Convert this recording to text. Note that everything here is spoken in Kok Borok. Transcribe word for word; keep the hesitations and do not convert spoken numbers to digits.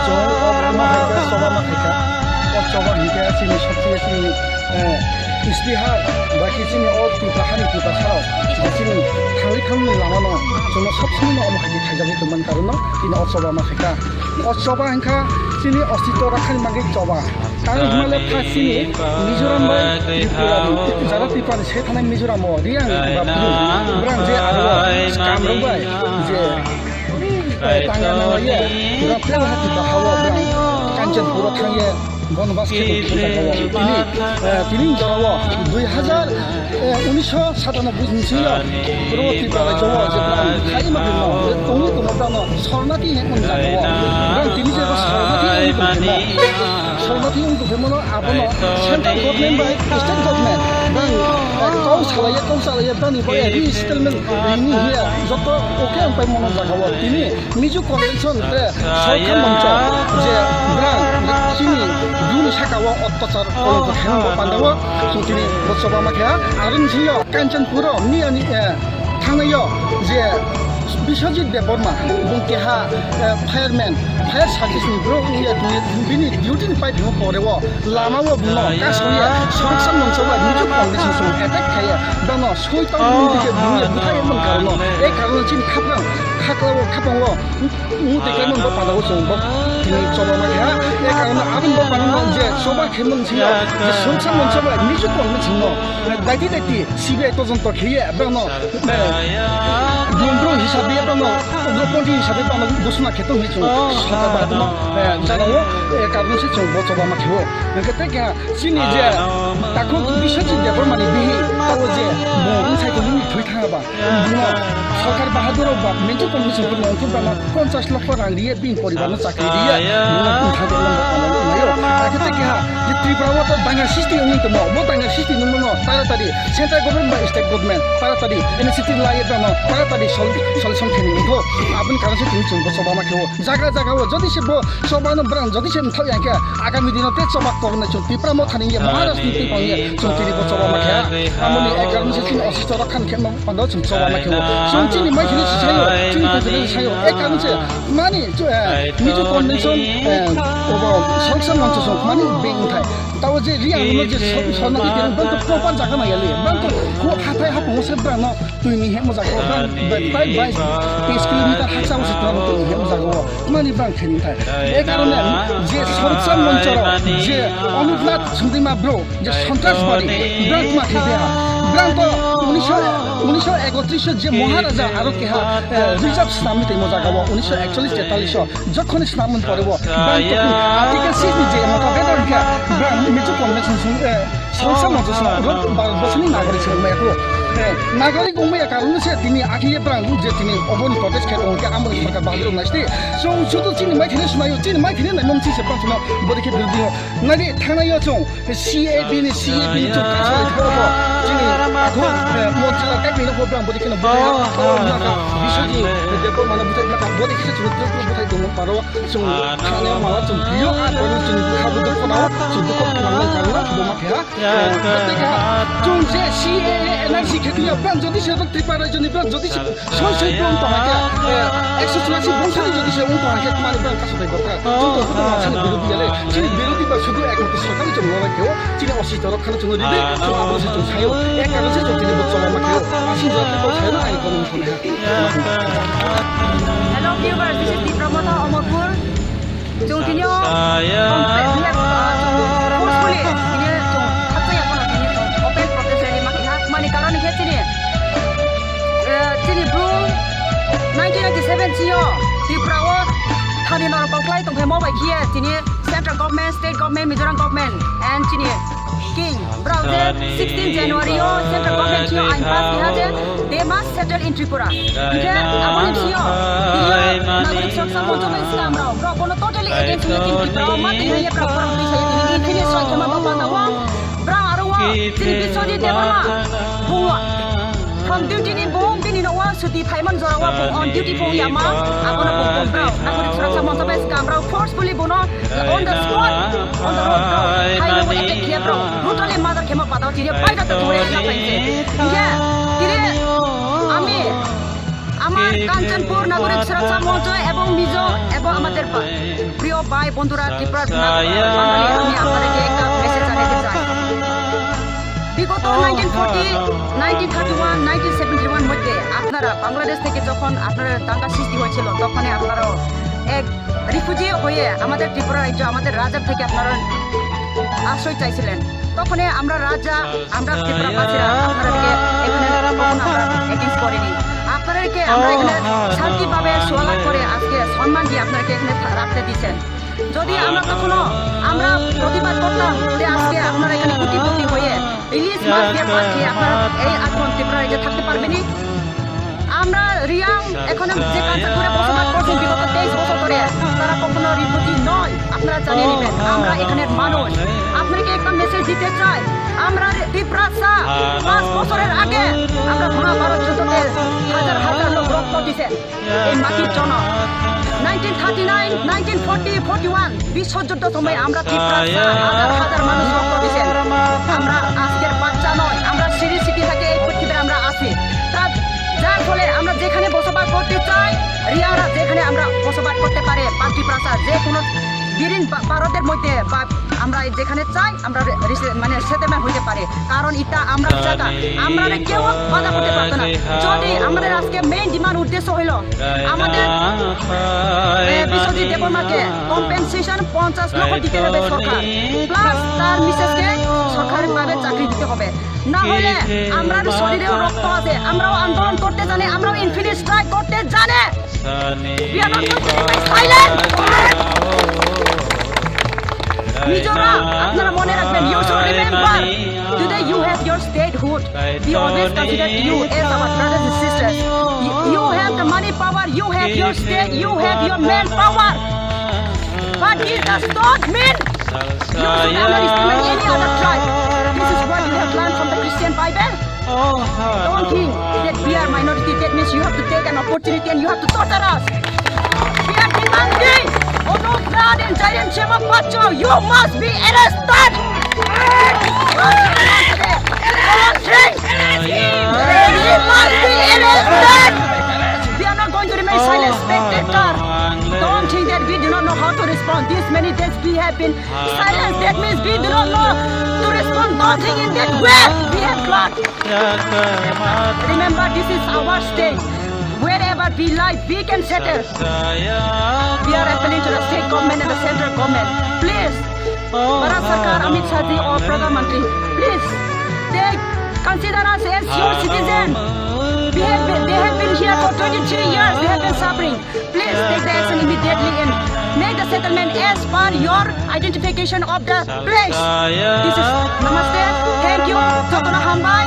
Chwng o choba ma khaikha. O choba hinkhe chini sothiya chini, eh, istihar, ba khe chini o Tipra hani Tipra sarok, je chini thangwi thangmani lamano chwngno sob somoi no omo hai khe khaijagwi tongmani karon no tini o choba ma khaikha. O choba hinkha chini ostitto rakha ni bagwi choba. Ang hwnmale first chini Mizoram bai Tripura ni, jara Tripura ni se thanai Mizoram o Reang ba Bru, brang je aro scam rok bai je, eh, tangya nang ye, brang tel hati ba hawo brang Kanchanpur o thang ye, bonobas khe bo thang jaga o. Tini, eh, tini jora o dui hazar, eh, unisho satanoboi ni simi o, bro Tripura rajyo o je brang khai ma bino, je tongwi tongma brang no Sornathi hwnwi jaga o. Brang tini je Sornathi hwnwi tongma. Sornathi wng tongkhe mano abono central government bai state government bang, eh, kok salaiya, kok salaiya bani bo, eh, resettlement rini hiya joto oke ang pai mano jaga o. Tini Mizo convention de sorkar moncho je brang chini Bru ni saka o ottachar kolongko khaimani bo panda o chwng tini bo choba ma khe. Aro ni simi o Kanchanpur o miya ni, eh, thangnai o je Biswajit Debbarma, bung keha, eh, fireman, fire service ni borok wngya tongwi bini duty ni pipe ni pore o lama o bung no kasongya soroksa monsok bai muchuk condition song attack khaiya, bang no soi tang mung dike bung ya buthai mung karon no, e karon no chini khaprang khakla o khapang o mung tike mung bo pada o chwng bo tini choba ma kha, e karon no aboni bo pada no je choba khe mung sino je soroksa monsok bai muchuk condition no daiti daiti C B I todonto khaiya, bang no Bumbu hisabe bano, ugroponthi hisabe bano gusuna kheto hinwi chwng saka ba bano, eh, jana o, eh, karno se chwng bo choba ma khe o. Hwnkhe tei keha chini je takhuk Biswajit Debbarmani bihi tabo je bo bwsai ko nini thwi thanga ba, bino Sarkar Bahadur rok ba mentu commission rok nongkhor bana ponchash lokho rang riye bini poribar no chakri riye, bino twi thang tongma no pano nai o. Akhe tei keha je Tripura o to danga sisti wngwi tongmo, bo danga sisti nungmano taratari central government ba state government taratari initiative laiye bano taratari sol-, solution khe nini kho. Aboni karon se tini chwng bo choba ma khe o. Jaga jaga o jodi se bo choba no brang jodi se mthok yang khe agami dino tei choba korna chwng Tipra Motha ni ye Maharaj ni twi pang ye chwng tini bo choba ma khe. Amoni e karon se chini osistor khan khe ma pando chwng choba ma khe o. Chwng chini mai chini sayo, chini pujuli sayo. E karon se mani chu, eh, Mizo convention, eh, obo soroksa mancho song mani beng thai. Tabo je Reang no je so-, sorna ki kene bang to proper jaga na yali. Bang to ko hathai ha pongo se bang no twi ni he mo jaga o bang bai bai bai tris kilometer haksa o se twi ni he mo jaga o. Mani bang kheni thai. E karone je soroksa mancho ro je Amarnath Sundima bro je Santrasbadi brang ma khe de ha. Brang to unisho, unisho ekotris je Maharaja aro keha, eh, reserve snamwi tongmo jaga o unisho ekchollis tetallis o jokhoni snamwi pore o brang to article six ni je mata bedar khe brang Mizo convention sung, eh, soroksa mancho sung ro Bharat borsoni nagorik se maya ko. Eh, nagorik ongmaya karon se tini akhiye brang je tini oboni protest khe tong khe amoni sorkar bahadur nai se. So, sudu chini mai thini sunayo, chini mai thini nai mom si se brang suno bodi khe building o. Nadi thanayo chong. C A B ni, C A B ni chukka salai thangbo. Chini akhon, eh, montri la kai bini bo bang bodi kheno buthai ha. Oh, oh, oh. Naka Biswajit Debbarma no buthai naka bodi kheno chukka chukka buthai tongmo paro. Chung thangnayo mala chung biyo a bodi chung khabu dukho nao, chung dukho nang nang karna bo ma khe ha. Eh, tei kha chung je C A A N R C khe tiya bang jodi se Tripura rajyo ni bang jodi se Soi soi bong tong hakhe, eh, ekso churasi bong sani jodi se wng tong hakhe, mani bang kaso bai dorkar. Chung to kutung ha chini birodhi yale, chini birodhi ba sudu ekmatro sorkar ni chung lobang khe o, chini osi torok khano chung ridi, chung abo se chung sayo, ek karon se chung tini bo choloma khe o, asing jora khe bo sayo, ani kono kono ha. Hello viewers, this is Tipra Motha Omorpur. Chwng tini o, we have, uh, chwng forcefully tini chwng khakchangya phano tini chwng open protest rally ma kha. Mani karon khe chini, eh, chini Bru nineteen ninety-seven chini o Tripura o thani norok kok lai tong phai mo bai khiye chini Central government, state government, Mizoram government, and chini king, brao je sixteen January o central government chini ain pass keha je they must settle in Tripura. Hingke aboni sio, tini nagorik suraksa moncho bai sika amrao, brao bono totally against hingye chini Tripura o ma tini hingye brao khorang twi saya tini, tini soi khema bapang na o, brao aro o, chini Biswajit Debbarma, bung from duty ni bung bini no o suti phaiman jora o bung on duty phung yama, abono bung bung brao nagorik suraksa moncho bai sika amrao forcefully bono on the spot, on the road, bro. Highway o attack khe, bro. Brutally murder khemo patao chiri, paida to thore na paise. Hingke, tiri, ami, amar Kanchanpur Nagorik Suraksa Moncho ebong Mizo ebong amader ba-, priyo bhai bondhura Tripura Bangali, ami apnarake ekta message janai diye chai. বিগত nineteen forty, nineteen thirty one, nineteen seventy one মধ্যে আপনারা বাংলাদেশ থেকে যখন আপনারা দাঙ্গা সৃষ্টি হয়েছিল, তখনই আপনারাও এক রিফিউজি হয়ে আমাদের ত্রিপুরা রাজ্য, আমাদের রাজার থেকে আপনারা আশ্রয় চাইছিলেন। তখনই আমরা রাজা, আমরা ত্রিপুরাবাসীরা আপনাদেরকে এখানে কখনো আমরা এগেইনস্ট করিনি। আপনাদেরকে আমরা এখানে শান্তিভাবে সুয়ালাপ করে আজকে সম্মান দিয়ে আপনাদেরকে এখানে থা-, রাখতে দিচ্ছেন। যদি আমরা তখনও আমরা প্রতিবাদ করতাম যে আজকে আপনারা এখানে কোটিপতি হয়ে ইলিশ মাছ দিয়ে ভাত খেয়ে আপনারা এই এখন ত্রিপুরা রাজ্যে থাকতে পারবেনি? আমরা রিয়াং এখানে যে কাঞ্চনপুরে বসবাস করছেন বিগত তেইশ বছর ধরে, তারা কখনো রিফিউজি নয়, আপনারা জানিয়ে নেবেন। আমরা এখানের মানুষ, আপনাকে একটা মেসেজ দিতে চাই। আমরা তিপ্রাসা পাঁচ বছরের আগে আমরা মহাভারত যুদ্ধতে হাজার হাজার লোক রক্ত দিয়েছেন এই মাটির জন্য। Nineteen thirty nine, nineteen forty, forty one বিশ্বযুদ্ধ সময় আমরা তিপ্রাসা হাজার হাজার মানুষ রক্ত দিয়েছেন। আমরা আজকের বাচ্চা নয়, আমরা সিঁড়ি সিঁড়ি থেকে এই পৃথিবীতে আমরা আসি। তার, যার ফলে আমরা যেখানে বসবাস করতে চাই, রিয়াংরা যেখানে আমরা বসবাস করতে পারে, পার্টি প্রাসা যে কোনো বিরিন বা-, ভারতের মধ্যে বা আমরা যেখানে চাই, আমরা রে-, রিসে-, মানে সেটেলমেন্ট হইতে পারে। কারণ এটা আমরা জায়গা, আমরা কেউ বাধা করতে পারতো না। যদি আমাদের আজকে মেইন ডিমান্ড উদ্দেশ্য হইল আমাদের, এ, বিশ্বজিৎ দেববর্মাকে কম্পেনসেশন পঞ্চাশ লক্ষ দিতে হবে সরকার, প্লাস তার মিসেসকে সরকারিভাবে চাকরি দিতে হবে। না হলে আমরার শরীরেও রক্ত আছে, আমরাও আন্দোলন করতে জানি, আমরাও ইনফিনিট স্ট্রাইক করতে জানি। We are not going to remain silent. Mizoram, আপনারা মনে রাখবেন, you should remember, today you have your statehood. We always consider you as our brothers and sisters. You, you have the money power, you have your state, you have your man power. But this does not mean you should underestimate any other tribe. This is what you have learned from the Christian Bible. Don't think that we are minority. That means you have to take an opportunity and you have to torture us. We are demanding Onuk Rat and Jairam Chema Pacho, you must be arrested. Don't think he must be arrested. We are not going to remain silent spectator. Don't think that we do not know how to respond. These many days we have been silence, that means we do not know to respond nothing in that way. We have blood. Remember, this is our state. Wherever we live, we can settle. We are appealing to the state government and the central government. Please, Bharat Sarkar, Amit Shah ji or Pradhan Mantri, please, they consider us as your citizen. We have been, they have been here for twenty-three years, they have been suffering. Please take the action immediately and make the settlement as per your identification of the place. This is Namaste. Thank you. Jotono hambai.